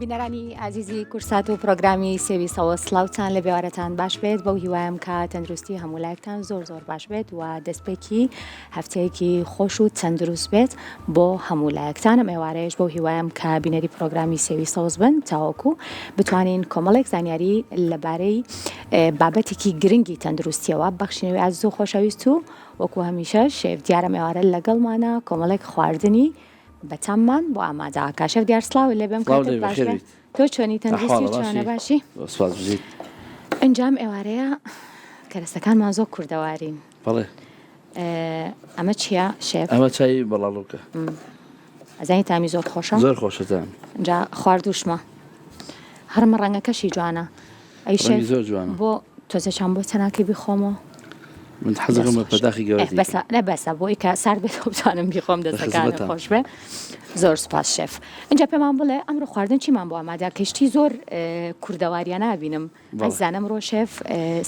بینەرانی ئازیزی کورسات و پرۆگرامی سێوی سەوز سڵاوتان لە بێوارەتان باش بێت بەو هیوایم کە تەندروستی هەموو لایەکتان زۆر زۆر باش بێت و دەستپێکی هەفتەیەکی خۆش و تەندروست بێت بۆ هەموو لایەکتان ئەم ئێوارەیەش بەو هیوایم کە بینەری پرۆگرامی سێوی سەوز بن تاوەکو بتوانین کۆمەڵێک زانیاری لەبارەی بابەتێکی گرنگی تەندروستیەوە بەخشینەوەی ئازیز و خۆشەویست و وەکو هەمیشە شێف دیارە ئێوارە لەگەڵمانە کۆمەڵێک خواردنی بەتاممان بۆ ئامادە ئەکا. شێف دیار سڵاوت لێ بێم کاتت باش بێ تۆ چۆنی تەندروستی چۆنە باشی سپاس بژیت. ئینجا ئەم ئێوارەیە کەرەسەکانمان زۆر کوردەوارین. بەڵێ. ئەمە چییە شێف؟ ئەمە چای بەڵاڵوکە. ئەزانی تامی زۆر خۆشە؟ زۆر خۆشە تامی. جا خواردوشمە. هەرمە ڕەنگەکەشی جوانە. ئەی شێف زۆر جوانە. بۆ تۆزێ چام بۆ چەناکەی بیخۆمەوە؟ من حەزەکەم بە پەرداخی گەورە تیکەم. بەسە نە بەسە بۆی کە سارد بێتەوە بتوانم بیخۆم دەستەکانت خۆش بێ. زۆر سوپاس شێف. ئینجا پێمان بڵێ ئەمڕۆ خواردن چیمان بۆ ئامادە کەشتی زۆر کوردەواریە نابینم ئەزانم ئەمڕۆ شێف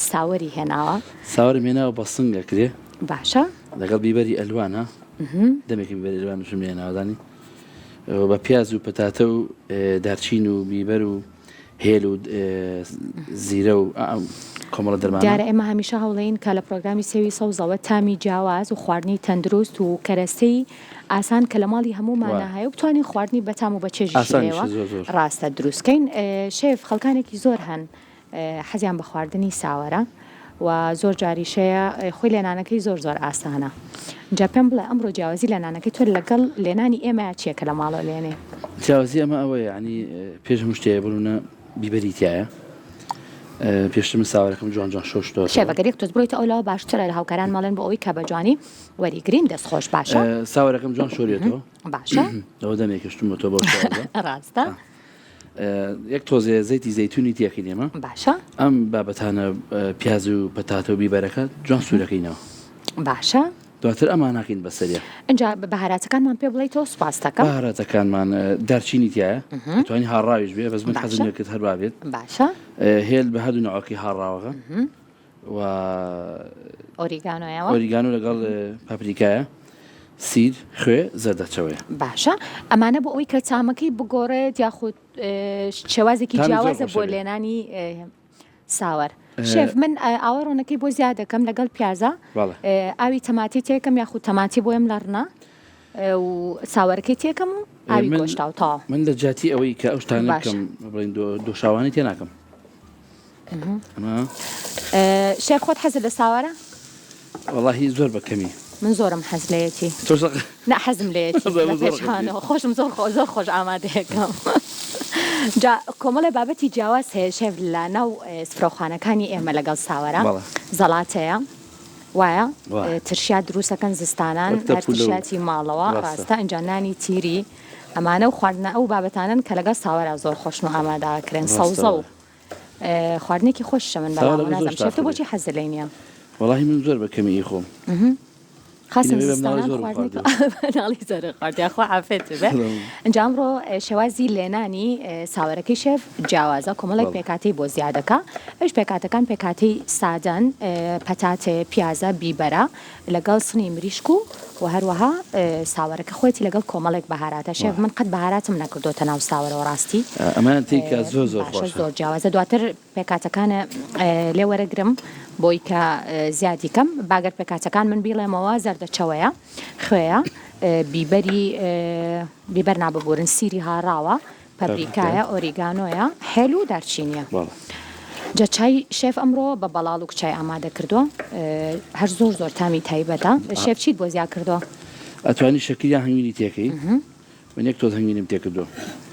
ساوەری هێناوە. ساوەرم هێناوە بە سنگ ئەکرێ. باشە. لەگەڵ بیبەری ئەلوانە دەمێکە بیبەری ئەلوانشم نەهێناوە زانی بە پیاز و پەتاتە و دارچین و بیبەر و هێل و زیرە و کۆمەڵە دەرمانە. دیارە ئێمە هەمیشە هەوڵەین کە لە پرۆگرامی سێوی سەوزەوە تامی جیاواز و خواردنی تەندروست و کەرەستەی ئاسان کە لە ماڵی هەموومانا هەیە و بتوانین خواردنی بەتام و بەچێژیشی لێوە ڕاستە دروست کەین. شێف خەڵکانێکی زۆر هەن حەزیان بە خواردنی ساوەرە و زۆر جاریش هەیە خۆی لێنانەکەی زۆر زۆر ئاسانە جا پێم بڵێ ئەمڕۆ جیاوازی لێنانەکەی تۆ لەگەڵ لێنانی ئێمە چییە کە لە ماڵەوە لێنێ؟ جیاوازی ئەمە ئەوەیە یانی پێش هەموو شتێ بڕونە بیبەری تایە پێشتر من ساوەرەکەم جوان جوان شۆشتەوە. شێف ئەگەر یەک تۆز بڕۆیتە ئەولاوە باشترە لە هاوکاران مەڵێن بۆ ئەوەی کە بە جوانی وەریگرین دەست خۆش باشە. ساوەرەکەم جوان شۆریەتەوە. باشە. ئەوە دەمێکە شتومەتەوە بەو شێوازە. ڕاستە. یەک تۆزێ زەیتی زەیتونی تێکەین ئێمە. باشە. ئەم بابەتانە پیاز و پەتاتە و بیبەرەکە جوان سوورەکەینەوە. باشە. دواتر ئەماناکەین بەسەریا. ئینجا بەهاراتەکانمان پێ بڵێیتەوە سوپاست دەکەم. بەهاراتەکانمان دارچینی تیایە ئەتوانی هاڕاویش بێ بەس من حەزم لێ کرد هەر وا بێت. باشە. هێل بە هەردوو نەوعەکەی هاڕاوەکە و ئۆریگانۆیەوە. ئۆریگانۆ لەگەڵ پاپریکایە. سیر، خوێ، زەردەچەوەیە. باشە ئەمانە بۆ ئەوەی کە تامەکەی بگۆڕێت یاخود شێوازێکی جیاوازە بۆ لێنانی ساوەر شێف من ئاوە ڕۆنەکەی بۆ زیاد دەکەم لەگەڵ پیازە ئاوی تەماتی تێکەم یاخود تەماتی بۆیم لە ڕنە و ساوەرەکەی تێکەم و ئاوی گۆشتاو تەواو. من لە جیاتی ئەوەی کە ئەو شتانە بکەم بڵێن دۆشاوانەی تێ ناکەم. شێف خۆت حەزت لە ساوەرە؟ وەڵاهی زۆر بە کەمی. من زۆرم حەز لێیەتی. نا حەزم لێیەتی خۆشم زۆر زۆر خۆش ئامادەیەکەم. جا کۆمەڵێ بابەتی جیاواز هەیە شێف لە ناو سفرەوخانەکانی ئێمە لەگەڵ ساوەرە زەڵاتەیە وایە ترشیات دروستەکەن زستانان هەر ترشیاتی ماڵەوە ڕاستە ئینجا نانی تیری ئەمانە و خواردنە ئەو بابەتانەن کە لەگەڵ ساوەرا زۆر خۆشن و ئامادەکرێن سەوزە و خواردنێکی خۆشیشە من بەلامەوە نازانم شێف تۆ بۆچی حەزت لێی نییە؟ وەڵاهی من زۆر بە کەمی ئیخۆم. خاصم زستانان خواردنێکی مناڵی زۆر خواردیە خوا عافێت بێ ئینجا ئەمڕۆ شێوازی لێنانی ساوەرەکەی شێف جیاوازە کۆمەڵێک پێکاتەی بۆ زیادەکە ئەوش پێکاتەکان پێکاتەی سادەن پەتاتێ پیازە بیبەرە لەگەڵ سنی مریشک و و هەروەها ساوەرەکە خۆیەتی لەگەڵ کۆمەڵێک بەهاراتە شێف من قەت بەهاراتم نەکردۆتە ناو ساوەرەوە ڕاستی ئەمەیان تێکا زۆر زۆر باشە خۆشە. زۆر جیاوازە دواتر پێکهاتەکان لێ وەرەگرم بۆی کە زیادی کەم با گەر پێکهاتەکان من بیڵێمەوە زەردەچەوەیە خوێیە بیبەری بیبەر نا ببورن سیری هاڕاوە پەپریکایە، ئۆریگانۆیە، هێل و دارچینیە. جا چای شێف ئەمڕۆ بە بەڵاڵوک چای ئامادە کردووە هەر زۆر زۆر تامی تایبەتە. شێف چیت بۆ زیا کردووە؟ ئەتوانی شەکر یان هەنگوینی تێکەی من یەک تۆز هەنگوینم تێکردووە.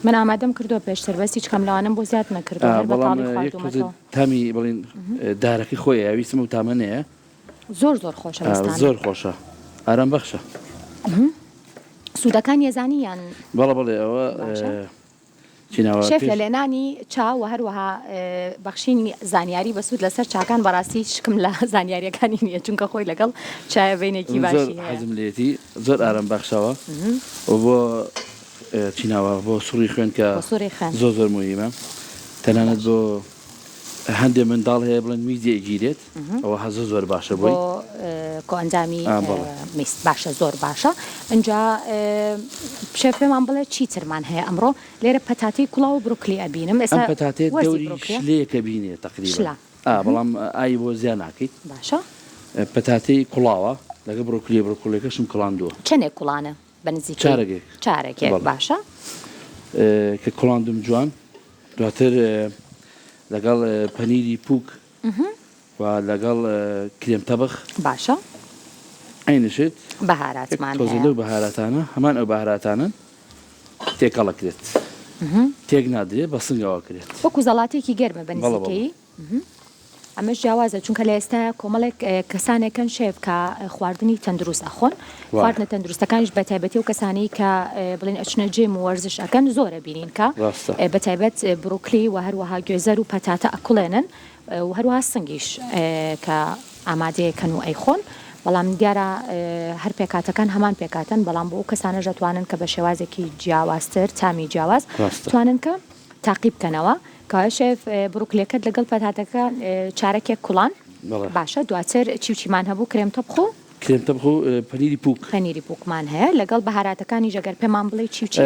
من ئامادەم کردووە پێشتر بەس هیچ کام لەوانەم بۆ زیاد نەکردووە هەر بە تاڵی خواردوومەتەوە. تامی بڵێن دارەکەی خۆیە ویستم ئەو تامە نەیە. زۆر زۆر خۆشە بەس تامی. زۆر خۆشە ئارام بەخشە. سوودەکانی ئەزانی یان؟ بەڵێ بەڵێ ئەوە چیناوە شێف لە لێنانی چا و هەروەها بەخشینی زانیاری بەسوود لەسەر چاکان بەڕاستی شکم لە زانیاریەکانی نییە چونکە خۆی لەگەڵ چایە بینێکی باشی هەیە. حەزم لێتی زۆر ئارام بەخشەوە و بۆ چیناوە بۆ سوڕی خوێن کە زۆر زۆر موهیمە تەنانەت بۆ هەندێ منداڵ هەیە بڵێن میزی ئەگیرێت ئەوە هەزە زۆر باشە بۆی. بۆ کۆئەندامی میز. باشە زۆر باشە ئینجا شێف پێمان بڵێ چی ترمان هەیە ئەمڕۆ لێرە پەتاتەی کوڵاو و بروکلی ئەبینم ئێستا ئەم پەتاتەیە دەوری شلەیەکە بینێ تەقریبەن ئا بەڵام ئاوی بۆ زیا ناکەیت. باشە. پەتاتەی کوڵاوە لەگەڵ بڕۆکلیە بڕۆکۆلیەکەشم کوڵاندووە. چەنێک کوڵانە بە نزیکەی؟ چارەگێک. چارەکێک باشە. کە کوڵاندم جوان دواتر لەگەڵ پەنیری پوک و لەگەڵ کرێم تەبخ. باشە. عەینشت. بەهاراتمان هەیە. تۆزێ لەو بەهاراتانە هەمان ئەو بەهاراتانەن تێکەڵ ئەکرێت تێک نادرێت بە سنگەوە ئەکرێت. وەکو زەڵاتێکی گەرمە بە نزیکەیی. ئەمەش جیاوازە چونکە لە ئێستایا کۆمەڵێک کەسانێکن شێف کە خواردنی تەندروست ئەخۆن خواردنە تەندروستەکانیش بە تایبەتی و کەسانی کە بڵێن ئەچنە جێم و وەرزش ئەکەن زۆرە بینین کە بە تایبەت بڕۆکلی و هەروەها گوێزەر و پەتاتە ئەکوڵێنن و هەروەها سنگیش کە ئامادەیەکەن و ئەیخۆن بەڵام دیارە هەر پێکاتەکان هەمان پێکاتن بەڵام بۆ ئەو کەسانەش دەتوانن کە بە شێوازێکی جیاوازتر تامی جیاواز توانن کە تاقی بکەنەوە. کاوە شێف بڕوکلێکەت لەگەڵ پەتاتەکە چارەکێک کوڵان باشە دواتر چی و چیمان هەبوو کرێم تەبخ و کرێم تەبخ و پەنیری پوک پەنیری پوکمان هەیە لەگەڵ بەهاراتەکانیش ئەگەر پێمان بڵێی چی و چی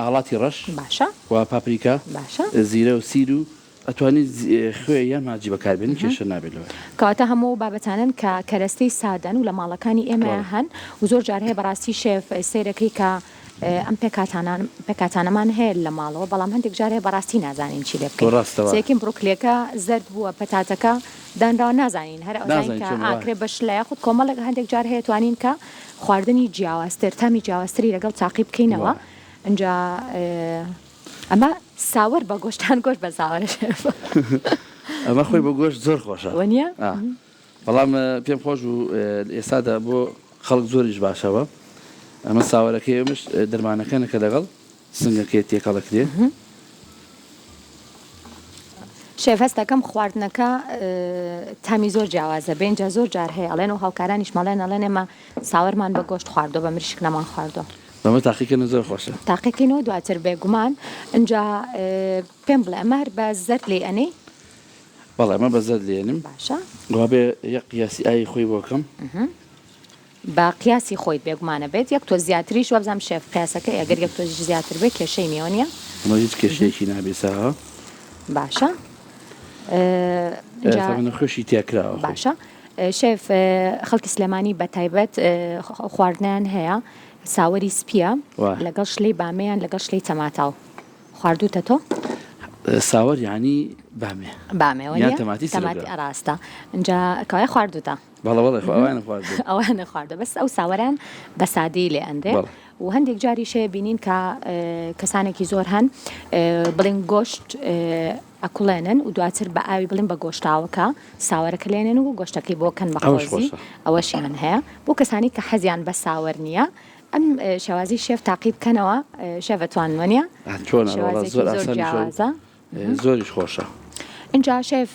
ئاڵاتی ڕەش باشە و پاپریکا باشە زیرە و سیر و ئەتوانی خوێ یان ماجی بەکاربێنی کێشە نابێت لەوە. کەواتە هەموو ئەو بابەتانەن کە کەرەستەی سادەن و لە ماڵەکانی ئێمەیا هەن و زۆر جار هەیە بەڕاستی شێف سەیرەکەی کە ئەم پێکهاتانان پێکهاتانەمان هەیە لە ماڵەوە بەڵام هەندێک جار هەیە بەڕاستی نازانین چی لێ بکەین ڕاستە وایە. سێکین بڕوکلێکە زەرد بووە پەتاتەکە دانراوە نازانین هەر ئەوزانین نازانین کە چۆن وایە. ئاکرێ بە شلە یاخود کۆمەڵێک هەندێک جار هەیە توانین کە خواردنی جیاوازتر تامی جیاوازتری لەگەڵ تاقی بکەینەوە وایە. ئینجا ئەمە ساوەر بە گۆشتان گۆشت بە ساوەرە شێف. ئەمە خۆی بە گۆشت زۆر خۆشە. وەنیە؟ ئا بەڵام پێم خۆش بوو ئێستادا بۆ خەڵک زۆریش باشەوە ئەمە ساوەرەکەی ئەمش دەرمانەکەنە کە لەگەڵ سنگەکەی تێکەڵەکرێ. شێف هەست ئەکەم خواردنەکە تامی زۆر جیاوازە بێ ئینجا زۆر جار هەیە ئەڵێن و هاوکارانیشم ئەڵێن ئەڵێن ئێمە ساوەرمان بە گۆشت خواردوە بە مریشک نەمان خواردوە. بەمە تاقیکەنە زۆر خۆشە. تاقیکەینەوە دواتر بێگومان ئینجا پێم بڵێ ئەمە هەر بە زەرد لێی ئەنێی؟ بەڵێ ئەمە بە زەرد لێنم. باشە. وابێ یەک قیاسی ئاوی خۆی بۆ کەم. بە قیاسی خۆیت بێگومانە بێت یەک تۆز زیاتریش وابزانم شێف قیاسەکەی ئەگەر یەک تۆزیش زیاتر بێت کێشەی نییە وەنیە؟ ئەمە هیچ کێشەیەکی نابێ ساغە. باشە جا تەمەنە خوێشی تیا کراوە خۆی. باشە شێف خەڵکی سلێمانی بە تایبەت خواردنیان هەیە ساوەری سپیە لەگەڵ شلەی بامێیان لەگەڵ شلەی تەماتاو. خواردوتە تۆ؟ ساوەر یانی بامێ. بامێ وەنیە؟ یان تەماتی سرەگە. تەماتی ڕاستە. ئینجا کەوایە خواردوتە؟ بەڵێ بەڵێ خۆ ئەوانم خواردووە. ئەوانت خواردووە بەس ئەو ساوەران بە سادەیی لێ ئەنرێ. بەڵێ. و هەندێک جاریش هەیە بینین کە کەسانێکی زۆر هەن بڵێن گۆشت ئەکوڵێنن و دواتر بە ئاوی بڵێن بە گۆشتاوەکە ساوەرەکە لێنێن و گۆشتەکەی بۆ کەن بە ئەوەش قۆزی خۆشە. ئەوەشیان هەیە بۆ کەسانی کە حەزیان بە ساوەر نییە ئەم شێوازی شێف تاقی بکەنەوە شێف ئەتوان وەنیە؟ چۆنە وەڵا شێوازێکی زۆر زۆر ئاسانیشە و جیاوازە. زۆریش خۆشە. ئینجا شێف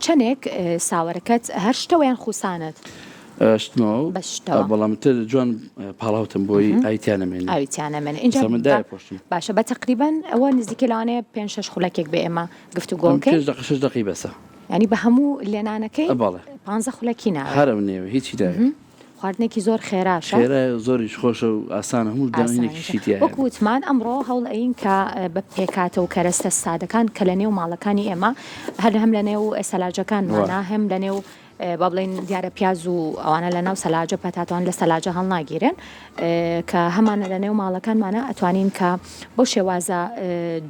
چەنێک ساوەرەکەت هەر شتەوە یان خوسانت؟ شتمەوە و بە شتەوە. بەڵام تر جوان پاڵاوتم بۆی ئاوی تیا نەمێنێ. ئاوی تیا نەمێنێ. ئینجا ئێستا من بە دایەپۆشم. باشە بە تەقریبەن ئەوە نزیکەی لەوانەیە پێنج شەش خولەکێک بێ ئێمە گفتوگۆ ئەم بکەین. پێنج دەقە شەش دەقەی بەسە. یانی بە هەموو لێنانەکەی بەڵێ. پانزە خولەکی ناوێ. هەر ئەم نێوێ هیچی ناوێ. خواردنێکی زۆر خێراشە. خێرایە و زۆریش خۆشە و ئاسانە هەموو ئاسانیشە دانەیەکیشی تیایە. وەکو وتمان ئەمڕۆ هەوڵ ئەیین کە بە پێکهاتە و کەرەستە سادەکان کە لە نێو ماڵەکانی ئێمە هەر هەم لە نێو سەلاجەکانمانا هەم لە نێو با بڵێین دیارە پیاز و ئەوانە لە ناو سەلاجە پەتاتوان لە سەلاجە هەڵناگیرێن کە هەمانە لە نێو ماڵەکانمانە ئەتوانین کە بەو شێوازە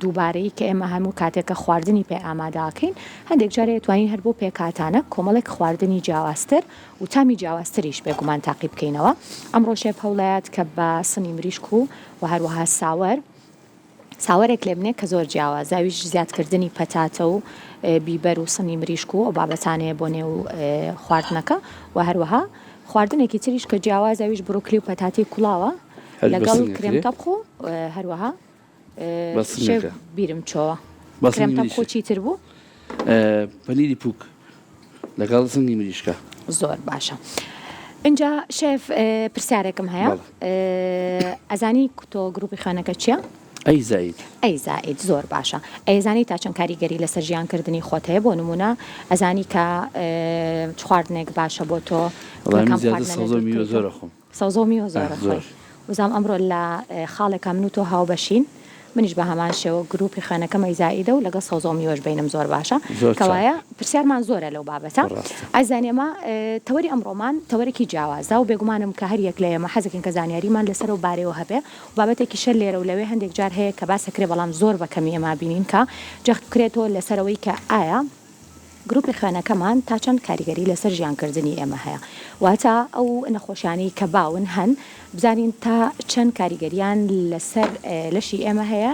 دووبارەی کە ئێمە هەموو کاتێک کە خواردنی پێ ئامادەکەین هەندێک جارێ توانین هەر بۆ پێکهاتانە کۆمەڵێک خواردنی جیاوازتر و تامی جیاوازتریش بێگومان تاقی بکەینەوە. ئەمڕۆ شێف هەوڵەیات کە بە سنی مریشک و و هەروەها ساوەر ساوەرێک لێ بنێ کە زۆر جیاوازە ئەویش زیادکردنی پەتاتە و بیبەر و سنی مریشک و ئەو بابەتانەیە بۆ نێو خواردنەکە و هەروەها خواردنێکی تریش کە جیاوازە ئەویش بڕۆکلی و پەتاتەی کوڵاوە لەگەڵ کرێم تەبخ و هەروەها شێف بیرم چۆوە کرێم تەبخ و چیتر بوو؟ پەنیری پوک لەگەڵ سنگی مریشکە. زۆر باشە ئینجا شێف پرسیارێکم هەیە ئەزانی تۆ گروپی خوێنەکە چییە؟ ئەی زائید. ئەی زائید زۆر باشە ئەیزانی تا چەند کاریگەری لەسەر ژیان کردنی خۆت هەیە بۆ نمونە ئەزانی کە چ خواردنێک باشە بۆ تۆ وەڵای لە من کام زیاتر خواردنە لە سەوزە و دوور میوە کەویتەوە زۆر ئەخۆم. سەوزە و میوە زۆر ئاه ئەخۆی زۆر. وزام ئەمڕۆ لە خاڵێکا من و تۆ هاوبەشین منیش بە هەمان شێوە گروپی خوێنەکەم ئەی زائیدە و لەگەڵ سەوزە و میوەش بەینم زۆر باشە زۆر چاک. کەوایە پرسیارمان زۆرە لەو بابەتە ڕاستە. ئازیزانی ئێمە تەوەری ئەمڕۆمان تەوەرێکی جیاوازە و بێگومانم کە هەر یەک لە ئێمە حەزەکەین کە زانیاریمان لەسەر ئەو بارەیەوە هەبێ و بابەتێکیشە لێرە و لەوێ هەندێک جار هەیە کە باس ئەکرێ بەڵام زۆر بە کەمی ئێمە بینین کە جەخت بکرێتەوە لەسەر ئەوەی کە ئایا گروپی خوێنەکەمان تا چەند کاریگەری لەسەر ژیانکردنی ئێمە هەیە واتە ئەو نەخۆشیانەی کە باون هەن بزانین تا چەند کاریگەریان لەسەر لەشی ئێمە هەیە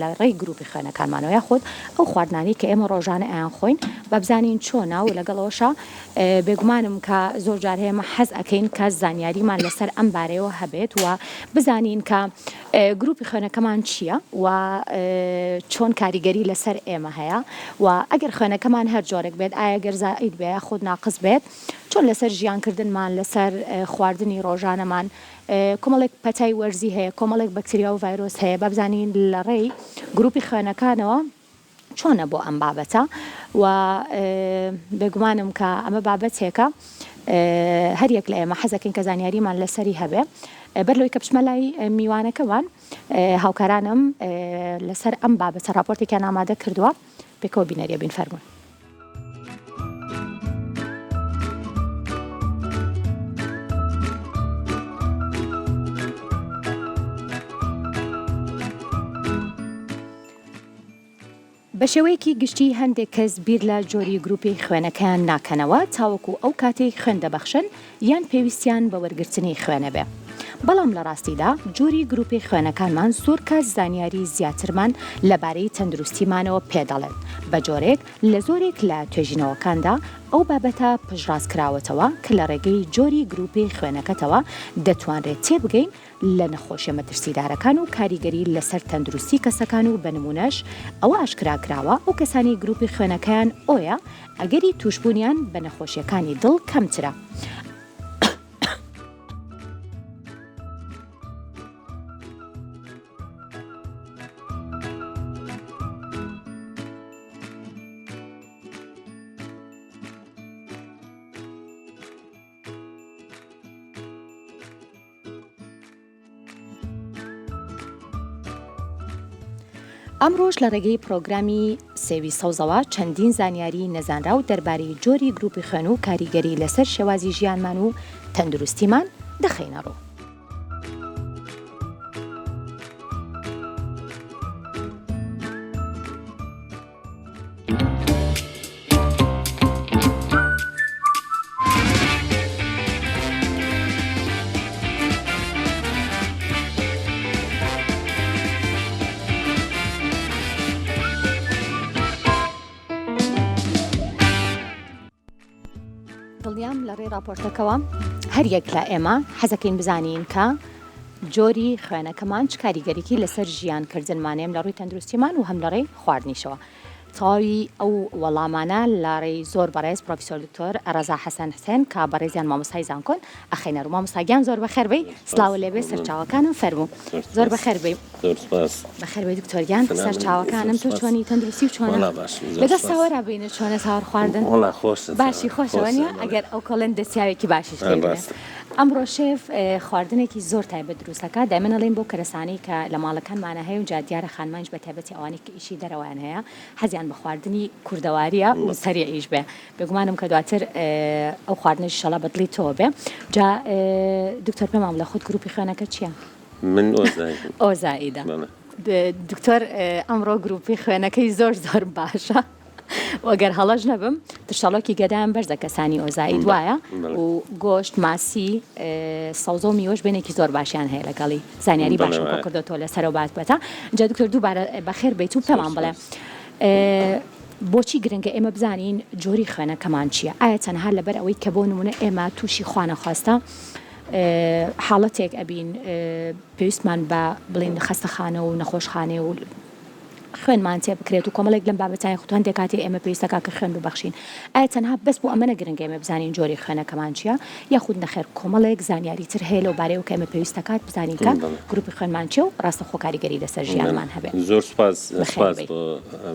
لە ڕێی گروپی خوێنەکانمانەوە یاخود ئەو خواردنانەی کە ئێمە ڕۆژانە ئەیان خۆین با بزانین چۆنە و لەگەڵ ئەوەشا بێگومانم کە زۆر جار هەیە ئێمە حەز ئەکەین کە زانیاریمان لەسەر ئەم بارەیەوە هەبێت و بزانین کە گروپی خوێنەکەمان چییە و چۆن کاریگەری لەسەر ئێمە هەیە و ئەگەر خوێنەکەمان هەر جۆرێک بێت ئایا گەر زائید بێ یاخود ناقس بێت چۆن لەسەر ژیانکردنمان لەسەر خواردنی ڕۆژانەمان کۆمەڵێک پەتای وەرزی هەیە کۆمەڵێک بەکتریا و ڤایرۆس هەیە با بزانین لە ڕێی گروپی خوێنەکانەوە چۆنە بۆ ئەم بابەتە و بێگومانم کە ئەمە بابەتێکە هەر یەک لە ئێمە حەزەکەین کە زانیاریمان لەسەری هەبێ بەر لەوەی کە بچمە لای میوانەکەمان هاوکارانم لەسەر ئەم بابەتە راپۆرتێکیان ئامادە کردووە پێکەوە بینەریە بین فەرموون. بە شێوەیەکی گشتی هەندێک کەس بیر لە جۆری گروپی خوێنەکەیان ناکەنەوە تاوەکو ئەو کاتەی خوێن دەبەخشن یان پێویستیان بە وەرگرتنی خوێنە بێ. بەڵام لە ڕاستیدا جۆری گروپی خوێنەکانمان زۆر کات زانیاری زیاترمان لەبارەی تەندروستیمانەوە پێ دەڵێن، بە جۆرێک لە زۆرێک لە توێژینەوەکاندا ئەو بابەتە پشتڕاستکراوەتەوە کە لە ڕێگەی جۆری گروپی خوێنەکەتەوە دەتوانرێت تێبگەین لە نەخۆشیە مەترسیدارەکان و کاریگەری لەسەر تەندروستی کەسەکان و بە نمونەش ئەوە ئاشکرا کراوە ئەو کەسانەی گروپی خوێنەکەیان ئۆیە ئەگەری توشبونیان بە نەخۆشیەکانی دڵ کەمترە. ئەمڕۆش لە ڕێگەی پڕۆگرامی سێوی سەوزەوە چەندین زانیاری نەزانراو دەربارەی جۆری گروپی خوێن و کاریگەری لەسەر شێوازی ژیانمان و تەندروستیمان دەخەینە ڕوو. دڵنیام لە ڕێی ڕاپۆرتەکەوە هەر یەک لە ئێمە حەزەکەین بزانین کە جۆری خوێنەکەمان چ کاریگەریی لەسەر ژیان کردنمانێم لە ڕووی تەندروستیمان و هەم لە ڕێی خواردنیشەوە تەواوی ئەو وەڵامانە لە ڕێی زۆر بەڕێز پرۆفیسۆر دکتۆر ڕەزا حەسەن حسێن کە بەڕێزیان مامۆستای زانکۆن ئەخەینە ڕوو. مامۆستا گیان زۆر بەخێر بێی. سڵاوت لێ بێ سەرچاوەکانم فەرموو. زۆر بەخێر بێی. زۆر سپاس. بەخێر بێی دکتۆر گیان. سەرچاوەکانم تۆ چۆنی تەندروستی و چۆنە؟ وەڵا باشم زۆر لەگەڵ سپاس. ساوەرا بینە چۆنە ساوەر خواردن؟ وەڵا خۆشە باشی خۆشە وەنیە؟ ئەگەر ئەو کۆڵێن دەستیاوێکی باشیش لێ بنێ. ڕاستە. ئەمڕۆ شێف خواردنێکی زۆر تایبەت دروست ئەکات دایمەن ئەڵێین بەو کەرەسانەی کە لە ماڵەکانمانا هەیە و جا دیارە خانمانیش بە تایبەتی ئەوانەی کە ئیشی دەرەوەیان هەیە حەزیان بە خواردنی کوردەواریە و سەریعیش بێ بێگومانم کە دواتر ئەو خواردنەش ئیشەڵا بە دڵی تۆ بێ جا دکتۆر پێمان بڵێ خۆت گروپی خوێنەکە چییە؟ من ئۆزایدم. ئۆزایدە. دکتۆر ئەمڕۆ گروپی خوێنەکەی زۆر زۆر باشە. و گەر هەڵەش نەبم ترشەڵۆکی گەدایان بەرزە کەسانی ئۆزایید وایە و گۆشت ماسی سەوزە و میوەش بێنێکی زۆر باشیان هەیە لەگەڵی زانیاری باشم کۆ کردۆتەوە لەسەر ئەو بابەتە جا دکتۆر دووبارە بەخێر بیت و پێمان بڵێ بۆچی گرنگە ئێمە بزانین جۆری خوێنەکەمان چییە ئایا تەنها لەبەر ئەوەی کە بۆ نمونە ئێمە تووشی خوانەخواستە حاڵەتێک ئەبین پێویستمان بە بڵین خەستەخانە و نەخۆشخانەی و. خوێنمان تێ بکرێت و کۆمەڵێک لەم بابەتانەی خۆ هەندێک کاتێ ئێمە پێویستەکا کە خوێن ببەخشین ئایا تەنها بەس بۆ ئەمەنە گرنگە ئێمە بزانین جۆری خوێنەکەمان چیە یاخود نەخێر کۆمەڵێک زانیاری تر هەیە لەو بارەیەوە کە ئێمە پێویستەکات بزانین کە گروپی خوێنمان چیە و ڕاستەوخۆ کاریگەری لەسەر ژیانمان هەبێ. زۆر سوپاس بەخێر سوپاس بێی. بۆ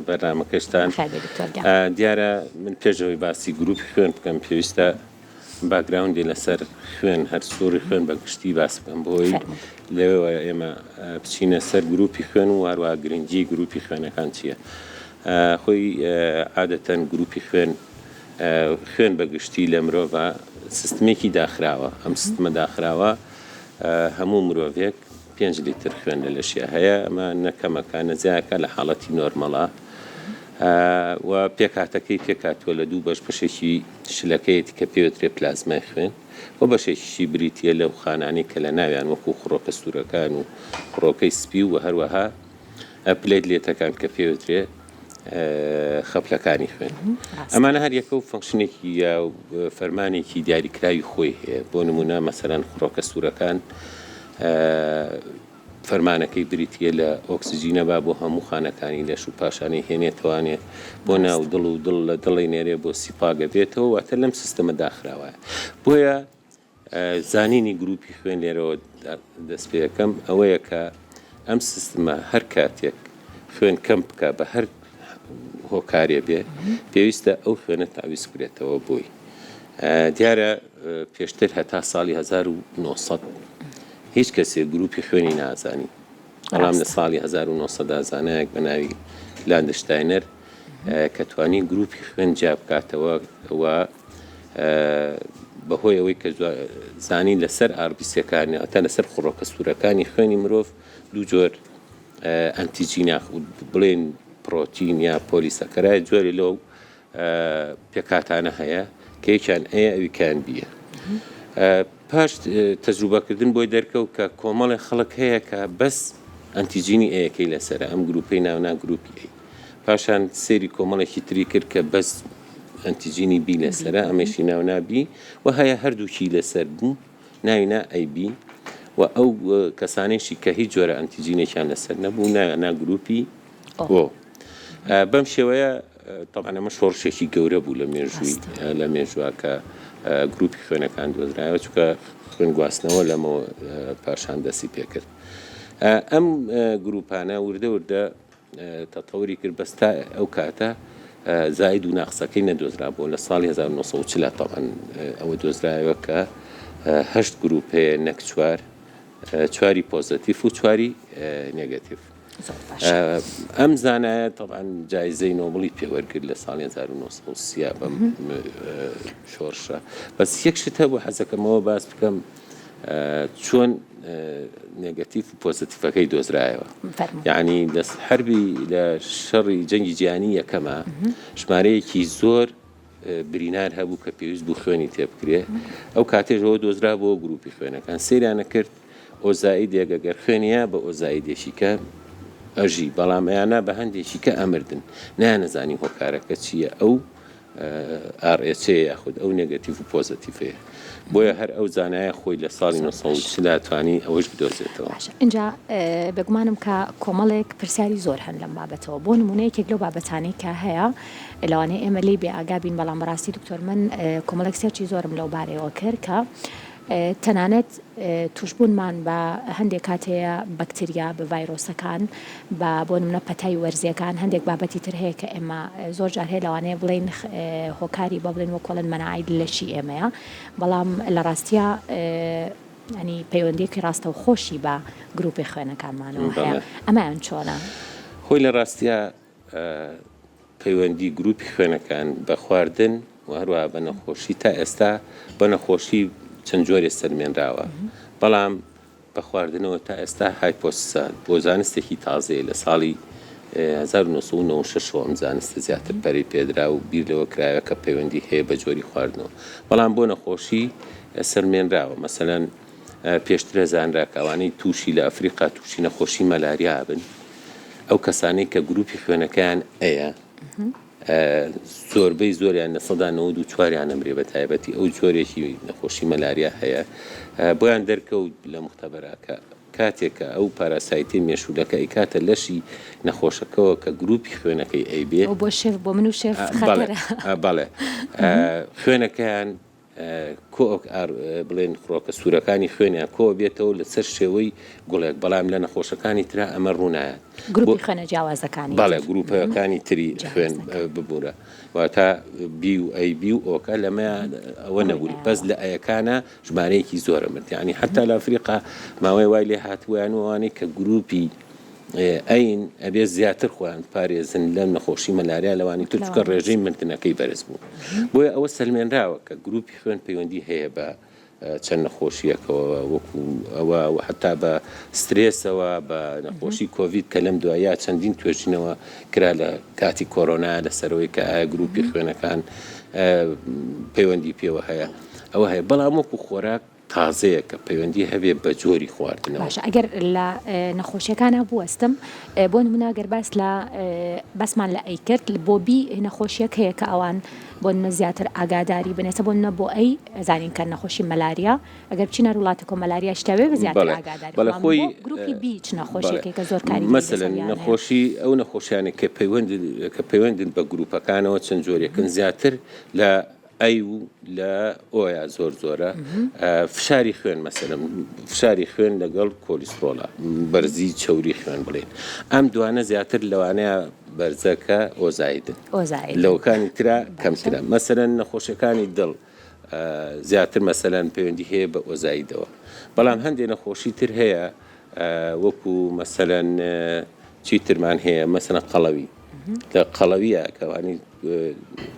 بەرنامەکەشتان. بەخێر بێی دکتۆر گیان. دیارە من پێش ئەوەی باسی گروپی خوێن بکەم پێویستە background ی لەسەر خوێن هەر سوڕی خوێن بە گشتی باس بکەم بۆی فەرموو. لەوێوە ئێمە بچینە سەر گروپی خوێن و هەروەها گرنگی گروپی خوێنەکان چییە. خۆی عادەتەن گروپی خوێن خوێن بە گشتی لە مرۆڤا سیستمێکی داخراوە ئەم سیستمە داخراوە هەموو مرۆڤێک پێنج لیتر خوێن لە لەشیا هەیە ئەمە نە کەمەکە نە زیاکە لە حاڵەتی نۆرمەڵا و پێکهاتەکەی پێکهاتووە لە دوو بەش بەشێکی شلەکەیەتی کە پێوترێ پلازمای خوێن و بەشێکیشی بریتییە لەو خانانەی کە لە ناویان وەکو خڕۆکە سوورەکان و خڕۆکەی سپی و هەروەها platelet ەکان کە پێوترێ خەپلەکانی خوێن. ئەمانە هەر یەکە و function ێکی یا فەرمانێکی دیاریکراوی خۆی هەیە بۆ نمونە مەسەلەن خڕۆکە سوورەکان فەرمانەکەی بریتییە لە ئۆکسجینە با بۆ هەموو خانەکانی لەش و پاشانی هێنێتەوانێ بۆ ناو دڵ و دڵ لە دڵی نێرێ بۆ سیپاگە بێتەوە واتە لەم سیستەمە داخراوە بۆیە زانینی گروپی خوێن لێرەوە دەست پێەکەم ئەوەیە کە ئەم سیستمە هەر کاتێک خوێن کەم بکە بە هەر هۆکارێ بێ پێویستە ئەو خوێنە تاویز کرێتەوە بۆی دیارە پێشتر هەتا ساڵی 1900 هیچ کەسێک گروپی خوێنی نازانی بەڵام لە ساڵی 1900 دا زانایەک بە ناوی لاندشتاینەر کە توانی گروپی خوێن جیا بکاتەوە و بەهۆی ئەوەی کە زانی لەسەر RBC ەکانی تا لەسەر خڕۆکە سوورەکانی خوێنی مرۆڤ دوو جۆر ئەنتیجین یاخود بڵێن پرۆتین یا polysaccharide جۆری لەو پێکهاتانە هەیە کە یەکیان A یە ئەویکیان B یە. پاش تەجروبەکردن بۆی دەرکەوت کە کۆمەڵێ خەڵک هەیە کە بەس ئەنتیجینی A یەکەی لەسەرە ئەم گروپەی ناونا گروپی A. پاشان سەیری کۆمەڵێکی تری کرد کە بەس ئەنتیجینی B لەسەرە ئەمەشی ناونا B و هەیە هەردووکی لەسەر بوو ناوی نا AB و ئەو کەسانەیشی کە هیچ جۆرە ئەنتیجینێکیان لەسەر نەبوو ناویان نا گروپی O. بەم شێوەیە تەبعەن ئەمە شۆڕشێکی گەورە بوو لە مێژووی لە مێژووە کە گروپی خوێنەکان دۆزرایەوە چونکە خوێن گواستنەوە لەمەوە پاشان دەستی پێکرد. ئەم گروپانە وردە وردە تەتەوری کرد بەس تا ئەو کاتە زائید و ناقسەکەی نەدۆزرابووە لە ساڵی 1940 تەبعەن ئەوە دۆزرایەوە کە هەشت گروپ هەیە نەک چوار چواری پۆزەتیف و چواری نێگەتیف ئەم زانایە تەبعەن جایزەی نۆبڵی پێوەرگرت لە ساڵی 1930 بەم شۆڕشە بەس یەک شت هەبوو حەزەکەمەوە باس بکەم چۆن نێگەتیف و پۆزەتیفەکەی دۆزرایەوە یعنی لە حربی لە شەڕی جەنگی جیهانی یەکەمە ژمارەیەکی زۆر برینار هەبوو کە پێویست بوو خوێنی تێبکرێ ئەو کاتێژەوە دۆزرا بۆ گروپی خوێنەکان سەیرانە کرد ئۆزایدێک ئەگەر خوێنیە بە ئۆزایدێکی کە ئەژی بەڵام ئەیانە بە هەندێکی کە ئەمردن نانەزانی هۆکارەکە چییە ئەو Rh یاخود ئەو نێگەتیڤ و پۆزەتیڤەیە. بۆیە هەر ئەو زانایە خۆی لە ساڵی 940 دا توانی ئەوەش بدۆزێتەوە. باشە ئینجا بێگومانم کە کۆمەڵێک پرسیاری زۆر هەن لەم بابەتەوە بۆ نمونە یەکێک لەو بابەتانەی کە هەیە لەوانەیە ئێمە لێی بێ ئاگا بین بەڵام بەڕاستی دکتۆر من کۆمەڵێک search ی زۆرم لەو بارەیەوە کرد کە تەنانەت توشبوونمان بە هەندێک کات هەیە بەکتریا، بە ڤایرۆسەکان، بە بۆ نمونە پەتای وەرزیەکان، هەندێک بابەتی تر هەیە کە ئێمە زۆر جار هەیە لەوانەیە بڵێین هۆکاری بە بڵێن وەک وەڵێن مەناعەی لەشی ئێمەیە بەڵام لە ڕاستیا ینی پەیوەندیەکی ڕاستەوخۆشی بە گروپی خوێنەکانمانەوە هەیە ئەمەیان چۆنە؟ خۆی لە ڕاستیا پەیوەندی گروپی خوێنەکان بە خواردن و هەروەها بە نەخۆشی تا ئێستا بە نەخۆشی چەند جۆرێ سەلمێنراوە بەڵام بە خواردنەوە تا ئێستا hypothesis ە بۆ زانستێکی تازەیە لە ساڵی 1996 ەوە ئەم زانستە زیاتر پەرەی پێدرا و بیر لەوە کرایەوە کە پەیوەندی هەیە بە جۆری خواردنەوە بەڵام بۆ نەخۆشی سەلمێنراوە مەسەلەن پێشترە زانرا کە ئەوانەی تووشی لە ئەفریقا تووشی نەخۆشی مەلاریا بن ئەو کەسانەی کە گروپی خوێنەکەیان ئەیە زۆربەی زۆریان 94% ئەمرێ بە تایبەتی ئەو جۆرێکی نەخۆشی مەلاریا هەیە بۆیان دەرکەوت لە مختبەرا کە. کاتێک کە ئەو پاراسایتەی مێشوولەکە ئەیکاتە لەشی نەخۆشەکەوە کە گروپی خوێنەکەی A بێ. ئەوە بۆ شێف بۆ من و شێف خەتەرە. بەڵێ خوێنەکەیان کۆ بڵێن خڕۆکە سوورەکانی خوێنیان کۆ بێتەوە لەسەر شێوەی گوڵێک بەڵام لە نەخۆشەکانی ترا ئەمە ڕوونایەت. گروپی خوێنە جیاوازەکانی تر. بەڵێ گروپەکانی تری خوێن ببورە واتە بی و ئەی بی و ئۆکە لەمەیا ئەوە نەبوو بەس لە ئەیەکانە ژمارەیەکی زۆرە مرد یانی حتا لە ئەفریقا ماوەی وای لێ هاتبوویان و ئەوانەی کە گروپی ئەین ئەبێ زیاتر خۆیان پارێزن لەم نەخۆشی مەلاریا لەوانی تر چونکە ڕێژەی مردنەکەی بەرز بوو بۆیە ئەوە سەلمێنراوە کە گروپی خوێن پەیوەندی هەیە بە چەند نەخۆشیەکەوە وەکو ئەوە و حتا بە سترێسەوە بە نەخۆشی کۆڤید کە لەم دوایە چەندین توێژینەوە کرا لە کاتی کۆرۆنا لەسەرەوەی کە ئایا گروپی خوێنەکان پەیوەندی پێوە هەیە ئەوە هەیە بەڵام وەکو خۆراک تازەیە کە پەیوەندی هەبێ بە جۆری خواردنەوە. باشە ئەگەر لە نەخۆشیەکانا بوەستم بۆ نمونە گەر باس لە باسمان لە A کرد بۆ B نەخۆشیەک هەیە کە ئەوان بۆ نمونە زیاتر ئاگاداری بن ئێستا بۆ نمونە بۆ A ئەزانین کە نەخۆشی مەلاریا ئەگەر بچینە هەر وڵاتێکەوە مەلاریا شتەوێ بە زیاتر بەڵێ ئاگاداری بەڵێ بەڵام خۆی بۆ گروپی B چ بەڵێ نەخۆشیەکێک کە زۆر کاریگەری مەسەلەن لەسەریان هەیە؟ نەخۆشی ئەو نەخۆشیانەی کە پەیوەند کە پەیوەندن بە گروپەکانەوە چەند جۆرێکن زیاتر لە A و لە O یا زۆر زۆرە فشاری خوێن مەسەلەن فشاری خوێن لەگەڵ کۆلیسترۆڵە بەرزی چەوری خوێن بڵێن ئەم دوانە زیاتر لەوانەیە بەرزە کە O زایدن لەوەکانی ترا کەمترە مەسەلەن نەخۆشیەکانی دڵ زیاتر مەسەلەن پەیوەندی هەیە بە O زایدەوە بەڵام هەندێک نەخۆشی تر هەیە وەکو مەسەلەن چی ترمان هەیە مەسەلەن قەڵەوی لە قەڵەویە کەوانی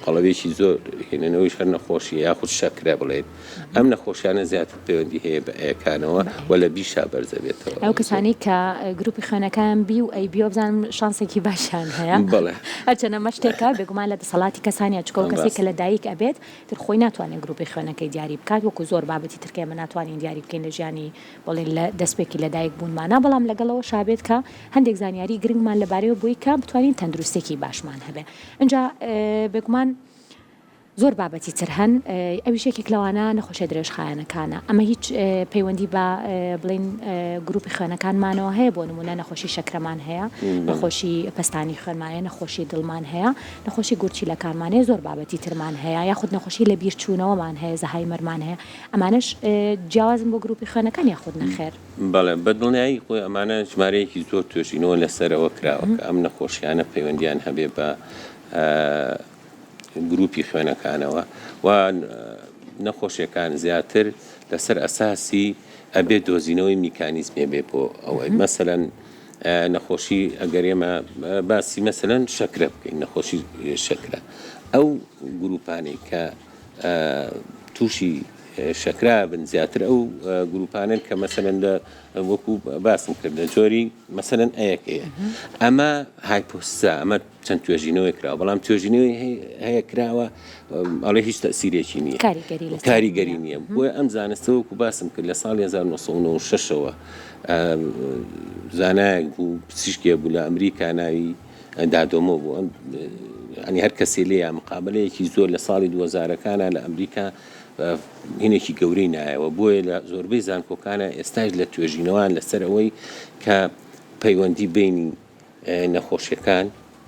قەڵەویەکی زۆر هێنەوەیش هەر نەخۆشی یاخود شەکرە بڵێت ئەم نەخۆشیانە زیاتر پەیوەندی هەیە بە A کانەوە و لە B شا بەرزە بێتەوە. ئەو کەسانەی کە گروپی خوێنەکەیان B و A B وابزانم شانسێکی باشیان هەیە. بەڵێ. هەرچەند ئەمە شتێکە بێگومان لە دەسەڵاتی کەسانە چونکە ئەو کەسەی کە لە دایک ئەبێت تر خۆی ناتوانێت گروپی خوێنەکەی دیاری بکات وەکو زۆر بابەتی تر کە ئێمە ناتوانین دیاری بکەین لە ژیانی بڵێین لە دەستپێکی لەدایک بوونمانا، بەڵام لەگەڵ ئەوەشا بێت کە هەندێک زانیاری گرنگمان لەبارەیەوە بۆی کە بتوانین تەندروستیەکی باشمان هەبێ. ئینجا بێگومان زۆر بابەتی تر هەن ئەویش یەکێک لەوانە نەخۆشیە درێژخایەنەکانە. ئەمە هیچ پەیوەندی بە بڵێین گروپی خوێنەکانمانەوە هەیە، بۆ نموونە نەخۆشی شەکرەمان هەیە، نەخۆشی پەستانی خوێنمان هەیە، نەخۆشی دڵمان هەیە، نەخۆشی گورچیلەکانمان هەیە، زۆر بابەتی ترمان هەیە، یاخود نەخۆشی لەبیرچوونەوەمان هەیە، زەهایمەرمان هەیە. ئەمانەش جیاوازن بۆ گروپی خوێنەکان یاخود نەخێر؟ بەڵێ بە دڵنیایی خۆی ئەمانە ژمارەیەکی زۆر توێژینەوە لەسەرەوە کراوە کە ئەم نەخۆشیانە پەیوەندیان هەبێ بە گروپی خوێنەکانەوە و نەخۆشیەکان زیاتر لەسەر ئەساسی ئەبێ دۆزینەوەی میکانیزمێ بێ بۆ ئەوەی مەسەلەن نەخۆشی ئەگەر ئێمە باسی مەسەلەن شەکرە بکەین نەخۆشی شەکرە ئەو گروپانەی کە تووشی شەکرە بن زیاتر ئەو گروپانەن کە مەسەلەن لە وەکو باسم کرد لە جۆری مەسەلەن A یەکەیە ئەمە hypothesis ە ئەمە چەند توێژینەوەی کراوە بەڵام توێژینەوەی هەیە کراوە ئەڵێ هیچ تەسیرێکی نییە کاریگەری نییە بۆیە ئەم زانستە وەکو باسم کرد لە ساڵی 1996ەوە زانایەک بوو پزیشکێ بوو لە ئەمریکا ناوی دادۆمۆ بوو ئەم یانی هەر کەسێ لێیان مقابلەیەکی زۆر لە ساڵی دووەزارەکانا لە ئەمریکا هینێکی گەورەی نایەوە بۆیە لە زۆربەی زانکۆکانە ئێستاش لە توێژینەوان لەسەر ئەوەی کە پەیوەندی بینی نەخۆشیەکان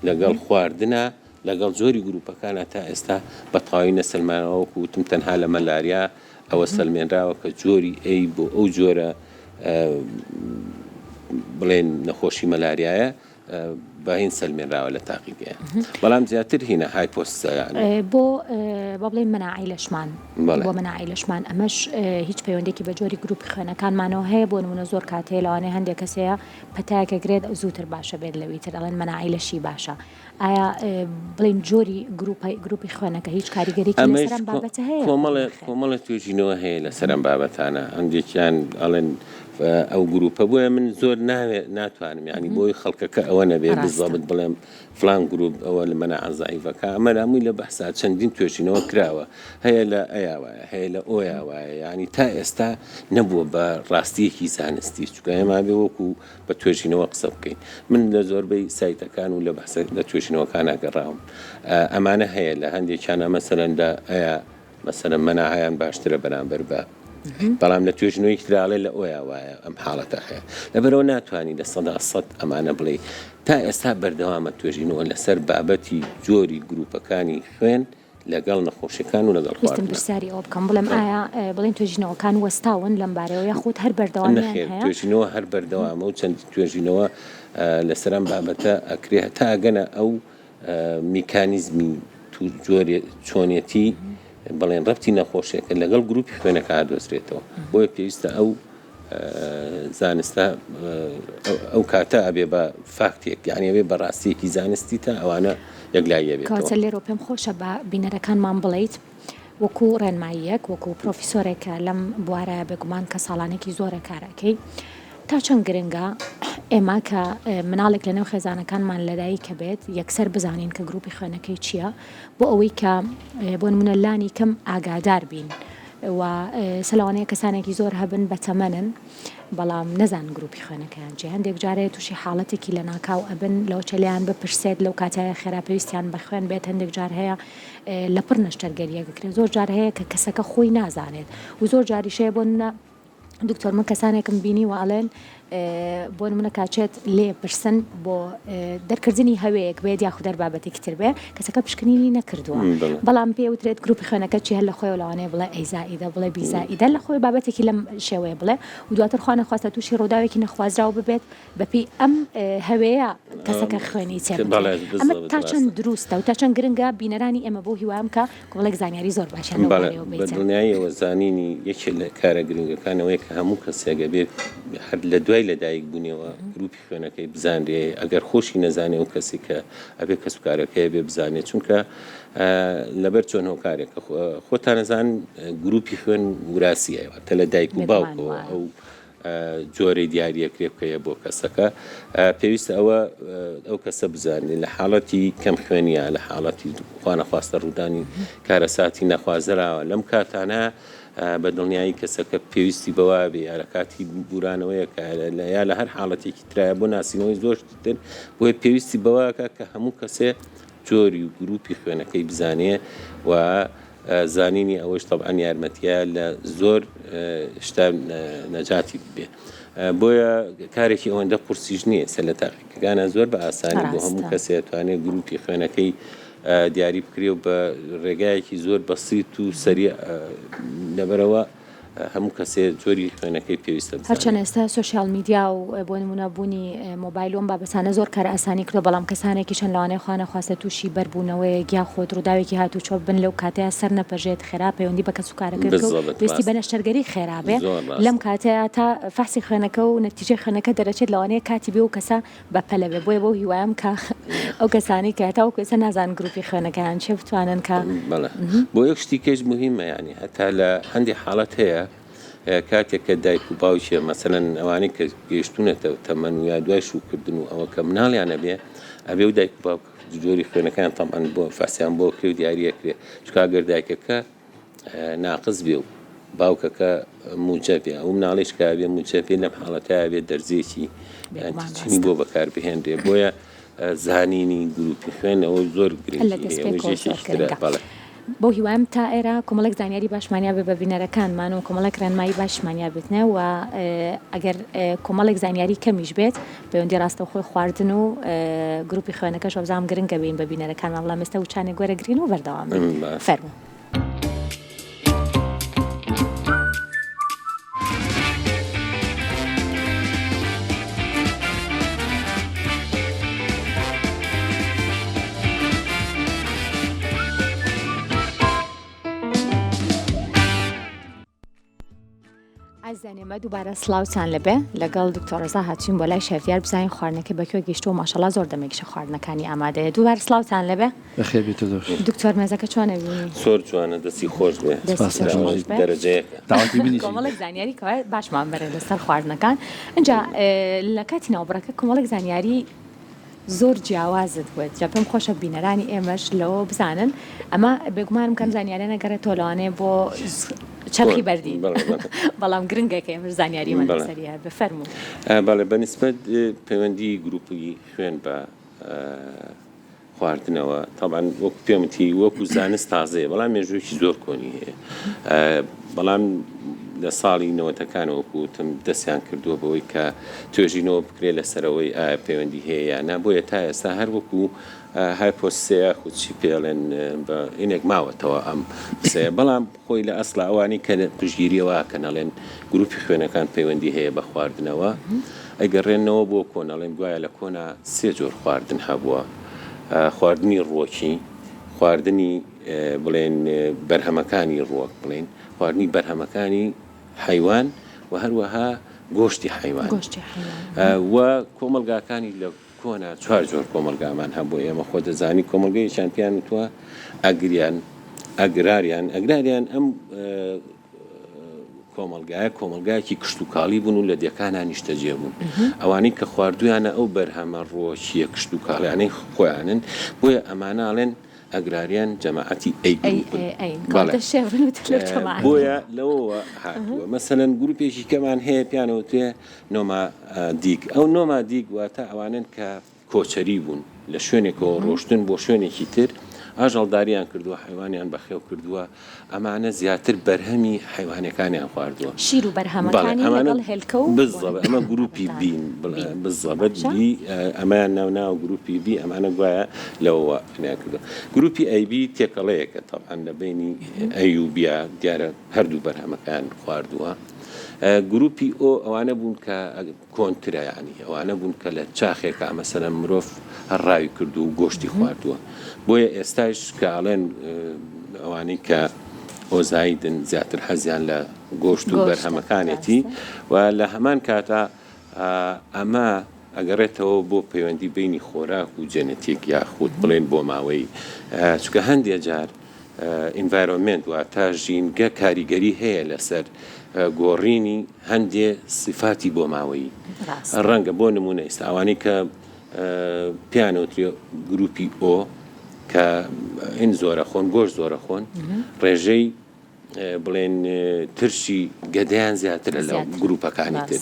لەگەڵ خواردنە لەگەڵ جۆری گروپەکانە تا ئێستا بە تەواوی نەسەلمانەوە وەکو وتم تەنها لە مەلاریا ئەوە سەلمێنراوە کە جۆری A بۆ ئەو جۆرە بڵێن نەخۆشی مەلاریایە بە هین سەلمێنراوە لە تاقیگەیە بەڵام زیاتر هینە hypothesis ە یانی. بۆ با بڵێین مەناعەی لەشمان بۆ مەناعەی لەشمان ئەمەش هیچ پەیوەندێکی بە جۆری گروپی خوێنەکانمانەوە هەیە بۆ نمونە زۆر کات هەیە لەوانەیە هەندێک کەس هەیە پەتایەک ئەگرێت زووتر باشە بێت لەوی تر ئەڵێن مەناعەی لەشی باشە ئایا بڵێین جۆری گروپی گروپی خوێنەکە هیچ کاریگەریکی ئەمەش لەسەر ئەم بابەتە هەیە کۆمەڵێ کۆمەڵێ توێژینەوە هەیە لەسەر ئەم بابەتانە هەندێکیان ئەڵێن ئەو گروپە بۆیە من زۆر ناوێ ناتوانم یعنی بۆی خەڵکەکە ئەوە نەبێ بزەبت بڵێم فلان گروپ ئەوە لە مەناعە زەعیفەکە ئەمە هەمووی لە بەحسا چەندین توێژینەوە کراوە هەیە لە A یا وایە هەیە لە O یا وایە یعنی تا ئێستا نەبووە بە ڕاستیەکی زانستی چونکە ئێمە بێ وەکو بە توێژینەوە قسە بکەین من لە زۆربەی سایتەکان و لە بەحسە لە توێژینەوەکانا گەڕاوم ئەمانە هەیە لە هەندێکیانە مەسەلەن لە A یا مەسەلەن مەناعەیان باشترە بەرامبەر بە. بەڵام لە توێژینەوەیەکی ترا ئەڵێ لە ئۆیا وایە ئەم حاڵەتە هەیە لەبەرئەوە ناتوانی 100% ئەمانە بڵێی تا ئێستا بەردەوامە توێژینەوە لەسەر بابەتی جۆری گروپەکانی خوێن لەگەڵ نەخۆشیەکان و لەگەڵ ویستم خواردنە. پرسیاری ئەوە بکەم بڵێم ئایا بڵێن توێژینەوەکان وەستاون لەم بارەیەوە یاخود هەر بەردەوامیان نەخێر هەیە؟ توێژینەوە هەر بەردەوامە و چەندین توێژینەوە لەسەر ئەم بابەتە ئەکرێ هەتا ئەگەنە ئەو میکانیزمی جۆرێ چۆنێتی بەڵێن ڕەبتی نەخۆشیەکە لەگەڵ گروپی خوێنەکە ئادۆزرێتەوە بۆیە پێویستە ئەو زانستە ئەو کاتە ئەبێ بە فاکتێک یعنی ئەبێ بە ڕاستیەکی زانستی تا ئەوانە یەکلایی ئەبێتەوە. کەواتە لێرەوە پێم خۆشە بە بینەرەکانمان بڵێیت وەکو ڕێنماییەک وەکو پرۆفیسۆرێک کە لەم بوارە بێگومان کە ساڵانێکی زۆرە کار ئەکەی تا چەند گرنگە ئێمە کە مناڵێک لەنێو خێزانەکانمان لەدایکە بێت یەکسەر بزانین کە گروپی خوێنەکەی چییە بۆ ئەوەی کە بۆ نمونە لانی کەم ئاگادار بین و سە لەوانەیە کەسانێکی زۆر هەبن بەتەمەنن بەڵام نەزانن گروپی خوێنەکەیان چیە هەندێک جار هەیە تووشی حاڵەتێکی لەناکاو ئەبن لەوەچە لێیان بپرسێت لەو کاتایە خێرا پێویستیان بە خوێن بێت هەندێک جار هەیە لەپڕ نەشتەرگەریەک بکرێت زۆر جار هەیە کە کەسەکە خۆی نازانێت و زۆر جاریش هەیە بۆ نمونە دکتۆر من کەسانێکم بینیوە ئەڵێن بۆ نمونە کاچێت لێ پرسن بۆ دەرکردنی هەوەیەک بێت یاخود هەر بابەتێکی تر بێ کەسەکە پشکنینی نەکردووە بەڵام پێ وترێت گروپی خوێنەکە چی هەر لە خۆیەوە لەوانەیە بڵێ ئەی زائیدە بڵێ بی زائیدە لە خۆی بابەتێکی لەم شێوەیە بڵێ و دواتر خوا نەخواستە تووشی ڕووداوێکی نەخوازراو ببێت بەپێی ئەم هەوێیە کەسەکە خوێنی تێ بکرێت. ئەمە تا چەند دروستە و تا چەند گرنگە بینەرانی ئێمە بەو هیوایەم کە کۆمەڵێک زانیاری زۆر باشیان لەو بەڵێ بارەیەوە بە بیتن. دڵنیاییەوە زانینی یەکێ لە کارە گرنگەکان ئەوەیە کە هەموو کەسێک ئەبێ هەر لە دوای لەدایک بوونیەوە گروپی خوێنەکەی بزانرێ ئەگەر خۆشی نەزانێ ئەو کەسی کە ئەبێ کەسوکارەکەی ئەبێ بزانێ چونکە لەبەر چۆن هۆکارێک کە خۆتان ئەزانن گروپی خوێن وراسیە واتە لە دایک و بێگومان باوکەوە وایە. ئەو جۆرەی دیاریەکرێ بکەیە بۆ کەسەکە پێویستە ئەوە ئەو کەسە بزانێ لە حاڵەتی کەم خوێنیە لە حاڵەتی خوانەخواستە ڕوودانی کارەساتی نەخوازراوە لەم کاتانە بە دڵنیایی کەسەکە پێویستی بەوە بێ یا لە کاتی بورانەوەیەکە یا لە هەر حاڵەتێکی ترایە بۆ ناسینەوەی زۆر شتی تر بۆیە پێویستی بەوەکە کە هەموو کەسێ جۆری و گروپی خوێنەکەی بزانێ و زانینی ئەوەیش تەبعەن یارمەتیە لە زۆر شتە نەجاتی ببێ بۆیە کارێکی ئەوەندە قورسیش نییە سەر لە تاقیکەکانە زۆر بە ئاسانی بۆ هەموو کەسێ توانێت گروپی خوێنەکەی دیاری بکرێ و بە ڕێگایەکی زۆر بەسیت و سەریع لەبەرەوە هەموو کەسێ جۆری خوێنەکەی پێویستە بزانێت. هەرچەند ئێستا سۆشیال میدیا و بۆ نموونە بوونی مۆبایل و ئەم بابەتانە زۆر کارئاسانی کردووە، بەڵام کەسانێکیش هەن لەوانەیە خوا نەخواستە تووشی بەربوونەوەیەک یاخود ڕووداوێکی هاتووچۆ بن لەو کاتەیا سەر نەپەژێت خێرا پەیوەندی بە کەسوکارەکەی بکە و بالضبط پێویستی بە ڕاستە نەشتەرگەری خێرا بێ زۆر لەم ڕاستە. کاتەیا تا فەحسی خوێنەکە و نەتیجەی خوێنەکە دەرەچێت لەوانەیە کاتی بێ و کەسە بە پەلە بێ بۆیە بەو هیوایەم کە ئەو کەسانەی کە تاوەکو ئێستا نازانن گروپی خوێنەکەیان چیە بتوانن کە بەڵێ بۆ یەک شتی کەش مهمە یعنی هەتا لە هەندێک حاڵەت هەیە کاتێک کە دایک و باوکێ مەسەلەن ئەوانەی کە گەیشتونەتە تەمەن و یا دوای شووکردن و ئەوە کە مناڵیان ئەبێ ئەبێ و دایک و باوک جۆری خوێنەکان تەبعەن بۆ فەحسیان بۆ کرێ و دیاریەکرێ چونکە ئەگەر دایکەکە ناقس بێ و باوکەکە موجەب بێ ئەو مناڵیش کە ئەبێ موجەب بێ لەم حاڵەتە ئەبێ دەرزیەکی ئەنتیجینی بۆ بەکار بهێنرێ بۆیە زانینی گروپی خوێن ئەوە زۆر لە دەستپێکەوە زۆر گرنگە. بەو هیوایەم تا ئێرە کۆمەڵێک زانیاری باشمان یابێ بە بینەرەکانمان و کۆمەڵێک ڕێنمایی باشمان یابێتنە و ئەگەر کۆمەڵێک زانیاری کەمیش بێت پەیوەندی ڕاستەوخۆی خواردن و گروپی خوێنەکەش وابزانم گرنگە بین بە بینەرەکانمان بەڵام ئێستا وچانێک وەرەگرین و بەردەوام بین فەرموو. ئازیزان ئێمە دووبارە سڵاوتان لەبێ لەگەڵ دکتۆر ڕەزا هاتوین بۆ لای شێف دیار بزانین خواردنەکەی بە کوێ گەیشتووە ماشەڵا زۆر دەمێکیشە خواردنەکانی ئامادەیە دووبارە سڵاوتان لەبێ بەخێر بێیتە زۆر. دکتۆر مێزەکە چۆن ئەبینی؟ زۆر جوانە دەستی خۆش بێ. دەستی سپاس خۆش بێ. دەرەجەیەکە. داوەتی منیشی. کۆمەڵێک زانیاری کەوا باشمان بەرێ لەسەر خواردنەکان ئینجا لە کاتی ناوبڕەکە کۆمەڵێک زانیاری زۆر جیاوازت وت جا پێم خۆشە بینەرانی ئێمەش لەوە بزانن ئەمە بێگومانم کەم زانیاریانە گەڕێتەوە لەوانەیە بۆ چەرخی بەردی بەڵام گرنگە کە ئێمەش زانیاریمان لەسەری هەبێ فەرموو. بەڵێ بەنیسبەت پەیوەندی گروپی خوێن بە خواردنەوە تەبعەن وەکو پێم وتی وەکو زانست تازەیە بەڵام مێژوویەکی زۆر کۆنی هەیە بەڵام لە ساڵی نەوەتەکانەوە وەکو وتم دەستیان کردووە بەوەی کە توێژینەوە بکرێت لەسەرەوەی ئایا پەیوەندی هەیە یا نا، بۆیە تا ئێستا هەر وەکو هایپۆسسێ یاخود چی پێڵێن بە ئینێک ماوەتەوە ئەم قسەیە، بەڵام خۆی لە ئەسڵا ئەوانەی کە پشتگیری ئەوە ئەکەن ئەڵێن گروپی خوێنەکان پەیوەندی هەیە بە خواردنەوە ئەیگەڕێننەوە بۆ کۆن ئەڵێن گوایە لە کۆنا سێ جۆر خواردن هەبووە خواردنی ڕووەکی خواردنی بڵێن بەرهەمەکانی ڕووەک بڵێن خواردنی بەرهەمەکانی حەیوان و هەروەها گۆشتی حەیوان و کۆمەڵگاکانی لە کۆنا چوار جۆر کۆمەڵگامان هەبوو ئێمە خۆ دەزانی کۆمەڵگەیەکیان پێیان وتووە ئەگریان ئەگراریان ئەگراریان ئەم کۆمەڵگایە کۆمەڵگایەکی کشتوکاڵی بوون و لە دێکانا نیشتەجێ بوون. ئەوانەی کە خواردوویانە ئەو بەرهەمە ڕووەکییە کشتوکاڵیانەی خۆیانن، بۆیە ئەمانە ئەڵێن ئەگراریان جەماعەتی ئەی گرووپن. بەڵێ. بۆیە لەوەوە هاتووە. مەسەلەن گرووپێکی کەمان هەیە پێیان ئەوترێ نۆمادیک. ئەو نۆمادیک واتە ئەوانەن کە کۆچەری بوون، لە شوێنێکەوە ڕۆشتن بۆ شوێنێکی تر، ئاژەڵداریان کردووە، حەیوانیان بەخێو کردووە، ئەمانە زیاتر بەرهەمی حەیوانەکانیان خواردووە. شیر و بەرهەمەکانی لەگەڵ هێلکە و بزەبت ئەمە گروپی بین بزەبت بی ئەمەیان ناو ناوە گروپی بی ئەمانە گوایە لەوەوە نیان کردووە. گروپی ئەی بی تێکەڵەیەکە تەبعەن لە بەینی ئەی و بیە دیارە هەردوو بەرهەمەکەیان خواردووە. گروپی ئۆ ئەوانە بوون کە کۆنترە یانی ئەوانە بوون کە لە چاخێکا مەسەلەن مرۆڤ هەر ڕاوی کردووە و گۆشتی خواردووە بۆیە ئێستایش کە ئەڵێن ئەوانەی کە ئۆزایدن زیاتر حەزیان لە گۆشت و بەرهەمەکانێتی و لە هەمان کاتا ئەمە ئەگەڕێتەوە بۆ پەیوەندی بینی خۆراک و جێنەتیک یاخود بڵێن بۆ ماوەی چونکە هەندێ جار Environment واتە ژینگە کاریگەری هەیە لەسەر گۆڕینی هەندێ سیفاتی بۆماوەیی. ڕەنگە بۆ نموونە ئیستا ئەوانەی کە پێیان ئەوترێ گروپی ئۆ کە هین زۆرە خۆن گۆشت زۆرە خۆن ڕێژەی بڵێن ترشی گەدەیان زیاترە لە گروپەکانی تر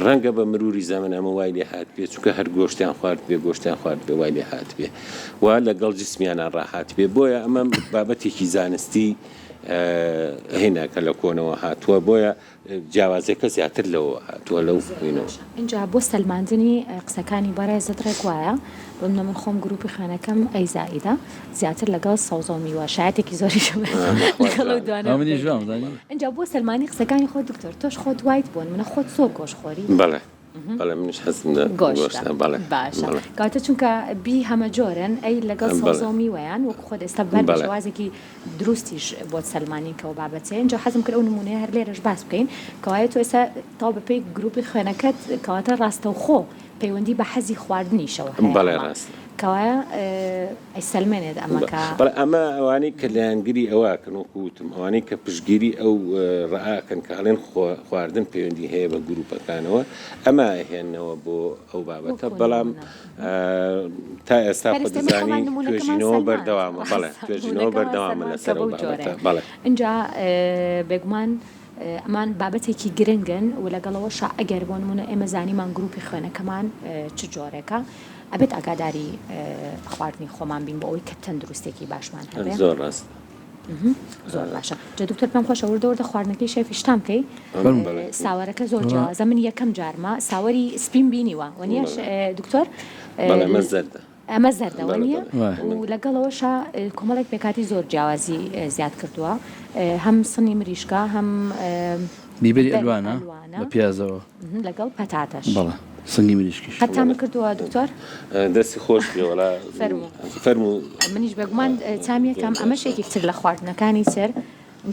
ڕەنگە بە مروری زەمەن ئەمە وای لێ هاتبێ چونکە هەر گۆشتیان خوارد بێ گۆشتیان خوارد بێ وای لێ هاتبێ و لەگەڵ جسمیانان ڕاهاتبێ بۆیە ئەمە بابەتێکی زانستی هێنا کە لە کۆنەوە هاتووە بۆیە جیاوازیەکە زیاتر لەوەوە هاتووە لەو خوینەوە. ئینجا بۆ سەلماندنی قسەکانی بەڕێزت ڕێک وایە بمنە من خۆم گروپی خوێنەکەم ئەی زائیدە زیاتر لەگەڵ سەوزە و میوە شایەتێکی زۆریشم لەگەڵ ئەو دوانە منیش وام زانی. ئینجا بۆ سەلماندنی قسەکانی خۆت دکتۆر تۆش خۆت وایت بۆ نمونە خۆت زۆر گۆشت خۆری؟ بەڵێ. بەڵێ منیش حەزم لە گۆشتە باشە کەواتە چونکە بی هەمە جۆرن ئەی لەگەڵ سەوزە و میوەیان وەکو خۆت ئێستا بەر بە شێوازێکی دروستیش بۆت سەلمانین کەەوە بابەتێ اینجا حەزم کرد ئەو نمونەیە هەر لێرەش باس بکەین کەوایە تۆ ئێستا تاو بەپێی گروپی خوێنەکەت کەواتە ڕاستەوخۆ پەیوەندی بە حەزی خواردنیشەوە هەیە بەڵێ ڕاستە. کەوایە ئەیسەلمێنێت ئەمە کە. بەڵێ ئەمە ئەوانەی کە لایەنگری ئەوە ئەکەن وەکو وتم ئەوانەی کە پشتگیری ئەو ڕەئە ئەکەن کە ئەڵێن خواردن پەیوەندی هەیە بە گروپەکانەوە ئەمە ئەهێننەوە بۆ ئەو بابەتە بەڵام تا ئێستا خۆ دەزانی توێژینەوە بەردەوامە بەڵێ توێژینەوە بەردەوامە لەسەر ئەو بابەتە بەڵێ. ئینجا بێگومان ئەمان بابەتێکی گرنگن و لەگەڵەوەشا ئەگەر بۆ نمونە ئێمە زانیمان گروپی خوێنەکەمان چ جۆرێکە ئەبێت ئاگاداری خواردنی خۆمان بین بۆ ئەوەی کە تەندروستێکی باشمان هەبێ. زۆر ڕاستە. زۆر باشە جا دکتۆر پێم خۆشە وردە وردە خواردنەکەی شێفیش تام کەی ساوەرەکە زۆر جیاوازە من یەکەم جارمە ساوەری سپیم بینیوە وەنیە دکتۆر؟ بەڵێ ئەمە زەردە. ئەمە زەردە وەنیە و لەگەڵەوەشا کۆمەڵێک پێکهاتی زۆر جیاوازی زیاد کردووە هەم سنی مریشکە هەم بیبەری ئەلوانە بە پیازەوە لەگەڵ پەتاتەش بەڵێ سنگی مریشکیش قەت تامت کردووە دکتۆر؟ دەستی خۆش بێ وەڵا فەرموو فەرموو منیش بێگومان تامیەکەم ئەمەش یەکێک تر لە خواردنەکانی تر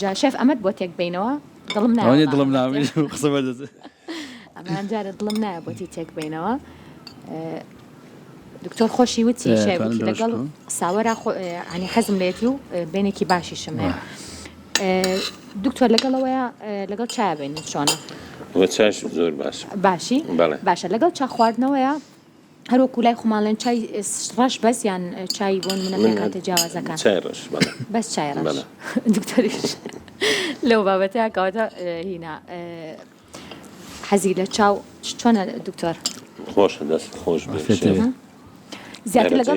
جا شێف ئەمەت بۆ تێک بەینەوە دڵم نایە دڵم ناوێ قسە بەردەست ئەمان جارە دڵم نایە بۆتی تێک بەینەوە دکتۆر خۆشی وتی شێ وتی لەگەڵ ساوەرا عنی حەزم لێتی و بێنێکی باشیشم هەیە دکتۆر لەگەڵەوەیە لەگەڵ چای بین چۆنە چاش زۆر باش باشی باشە لەگەڵ چا خواردنەوەیە هەروەکو لای خۆماڵێن چای ڕەش بەس یان چای بۆن منە پێکاتە جیاوازەکان چای ڕەش بەس چای ڕەش دکتۆریش لەو بابەتە کەواتە هینا حەزی لە چاو چۆنە دکتۆر؟ خۆشە دەست خۆش بێت زیاتر لەگەڵ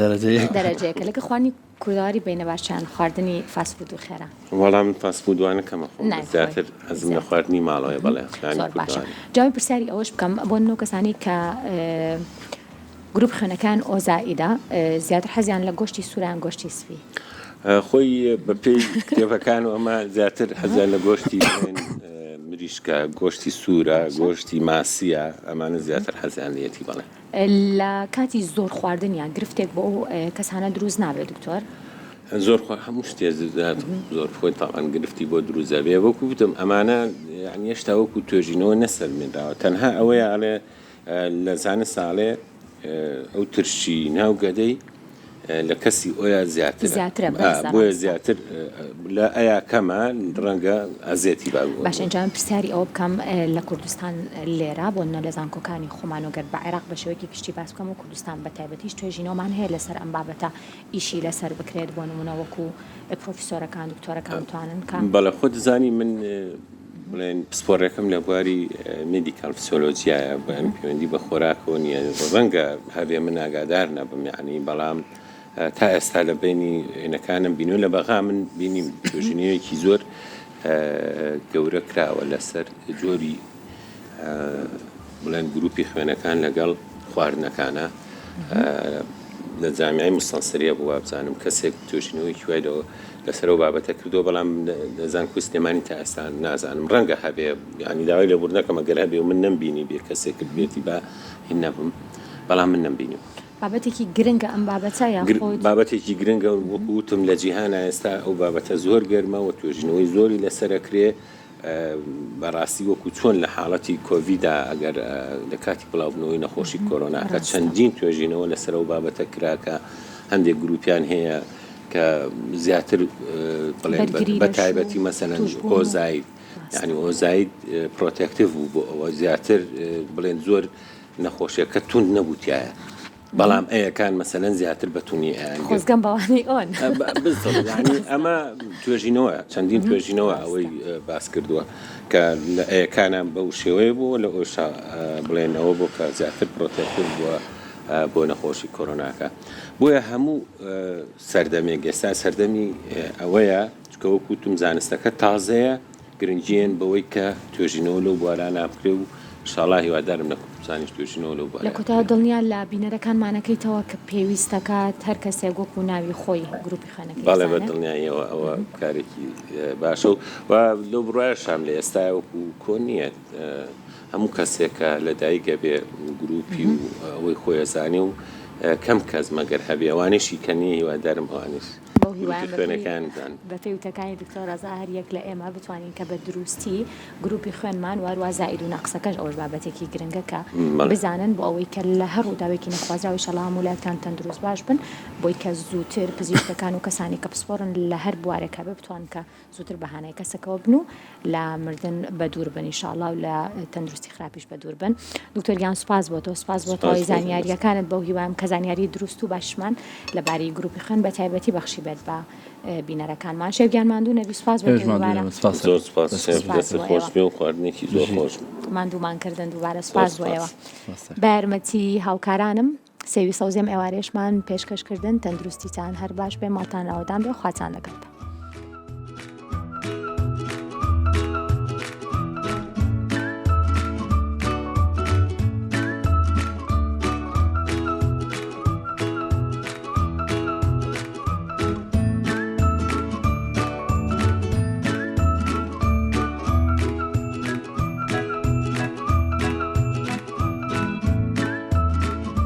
دەرەجەیەکە دەرەجەیەکە لەگە خوانی. کوردەواری بینە باشیان خواردنی fast food و خێرا. وەڵا من fast food وانە کەمە خۆم بەس زیاتر حەزم لە خواردنی ماڵەوەیە بەڵێ یانی زۆر باشە جا من پرسیاری ئەوەش بکەم بۆ نمونە کەسانی کە گروپ خوێنەکان O زائیدە زیاتر حەزیان لە گۆشتی سوورە یان گۆشتی سپی؟ خۆی بەپێی کتێبەکان و ئەمە زیاتر حەزیان لە گۆشتی مریشکە گۆشتی سوورە گۆشتی ماسیە ئەمانە زیاتر حەزیان لێتی بەڵێ. لە کاتی زۆر خواردنیان گرفتێک بۆ ئەو کەسانە دروست نابێت دکتۆر؟ زۆر خوا هەموو شتێ زۆر بخۆی تاوان گرفتی بۆ دروست دەبێ وەکو وتم ئەمانە یعنی هێشتا وەکو توێژینەوە نەسەلمێنراوە تەنها ئەوەیە ئەڵێ لە زانست ئەڵێ ئەو ترشی ناو گەدەی لە کەسی ئۆیا زیاترە زیاترە بەرزە بۆیە زیاتر لە ئەیا کەمە ڕەنگە ئەزێتی با باشە ئینجا من پرسیاری ئەوە بکەم لە کوردستان لێرە بۆ نە لە زانکۆکانی خۆمان و گەر بە عێراق بە شێوەیەکی گشتی باس بکەم و کوردستان بە تایبەتیش توێژینەوەمان هەیە لەسەر ئەم بابەتە ئیشی لەسەر بکرێت بۆ نمونە وەکو پرۆفیسۆرەکان دکتۆرەکان بتوانن کە بەڵێ خۆت دەزانی من بڵێن پسپۆڕیەکەم لە بواری medical فسیۆلۆجیایە بەم پەیوەندی بە خۆراکەوە نییە ڕەنگە هەبێ من ئاگادار نەبم یعنی بەڵام تا ئێستا لە بینی ئێنەکانم بینیوە لە بەغا من بینیم توێژینەوەیەکی زۆر گەورە کراوە لەسەر جۆری بڵێن گروپی خوێنەکان لەگەڵ خواردنەکانە لە جامیعەی موستەنسریە بوو وابزانم کەسێک توێژینەوەیەکی وای لەوە لەسەر ئەو بابەتە کردووە بەڵام لە زانکۆی سلێمانی تا ئێستا نازانم ڕەنگە هەبێ یانی داوای لێبوردنەکەم ئەگەر هەبێ و من نەمبینی بێ کەسێک کردبێتی با هین نەبم بەڵام من نەمبینیوە. بابەتێکی گرنگە ئەم بابەتە یاخود؟ بابەتێکی گرنگە وەکو وتم لە جیهانا ئێستا ئەو بابەتە زۆر گەرمە و توێژینەوەی زۆری لەسەر ئەکرێ بەڕاستی وەکو چۆن لە حاڵەتی کۆڤیدا ئەگەر لە کاتی بڵاوبوونەوەی نەخۆشی کۆرۆناکە چەندین توێژینەوە لەسەر ئەو بابەتە کرا کە هەندێک گروپیان هەیە کە زیاتر بڵێن بە تایبەتی مەسەلەن ئۆزاید یعنی ئۆزاید protective بوو بۆ ئەوە زیاتر بڵێن زۆر نەخۆشیەکە توند نەبوو تایە بەڵام ئەیەکان مەسەلەن زیاتر بە تونی ئەیان گرت. خۆزگەم بەوانەی ئۆن. بالضبط یعنی ئەمە توێژینەوە چەندین توێژینەوە ئەوەی باس کردووە کە لە ئەیەکانە بەو شێوەیە بووە لە ئۆشا بڵێن ئەوە بۆ کە زیاتر protective بووە بۆ نەخۆشی کۆرۆناکە بۆیە هەموو سەردەمێک ئێستا سەردەمی ئەوەیە چکە وەکو وتم زانستەکە تازەیە گرنگییان بەوەی کە توێژینەوە لەو بوارانە بکرێ و ئینشاڵا هیوادارم لە کوردستانیش توێژینەوە لەو بوارە لە کۆتا دڵنیا لە بینەرەکانمانەکەیتەوە کە پێویستەکات هەر کەسێک وەکو ناوی خۆی گروپی خوێنەکەی بەڵێ بە دڵنیاییەوە ئەوە کارێکی باشە و و لەو بڕوایەشام لە ئێستایا وەکو کۆن نییە هەموو کەسێک کە لە دایک ئەبێ گروپی و ئەوەی خۆی ئەزانێ و کەم کەس مەگەر هەبێ ئەوانەیشی کە نییە هیوادارم ئەوانیش بەو هیوایەم بەپێی وتەکانی دکتۆر ڕەزا هەر یەک لە ئێمە بتوانین کە بە دروستی گروپی خوێنمان واروا زائید و ناقسەکەش ئەوەش بابەتێکی گرنگە کە بزانن بۆ ئەوەی کە لە هەر ڕووداوێکی نەخوازراوی شەڵا هەموو لایەکتان تەندروست باش بن بۆی کە زووتر پزیشکەکان و کەسانی کە پسپۆڕن لە هەر بوارێک هەبێ بتوان کە زووتر بە هانای کەسەکەوە بن و لە مردن بە دوور بن ئیشاڵا و لە تەندروستی خراپیش بە دوور بن دکتۆر گیان سوپاس بۆ تۆ سوپاس بۆ تەواوی زانیاریەکانت بەو هیوام کە زانیاری دروست و باشمان لەبارەی گروپی خوێن بە تایبەتی بەخشی بێت بە بینەرەکانمان شێف گیان ماندوو نەبی سوپاس بۆ تۆ دووبارە زۆر سوپاس شێف دەستت خۆش بێ و خواردنێکی زۆر خۆش ماندوومان کردن دووبارە سوپاس بۆ ئێوە بە یارمەتی هاوکارانم سێوی سەوزێم ئێوارێشمان پێشکەش کردن تەندروستیتان هەر باش بێ ماڵتان ئاوەدان بێ خواتان لەگەڵ بێ.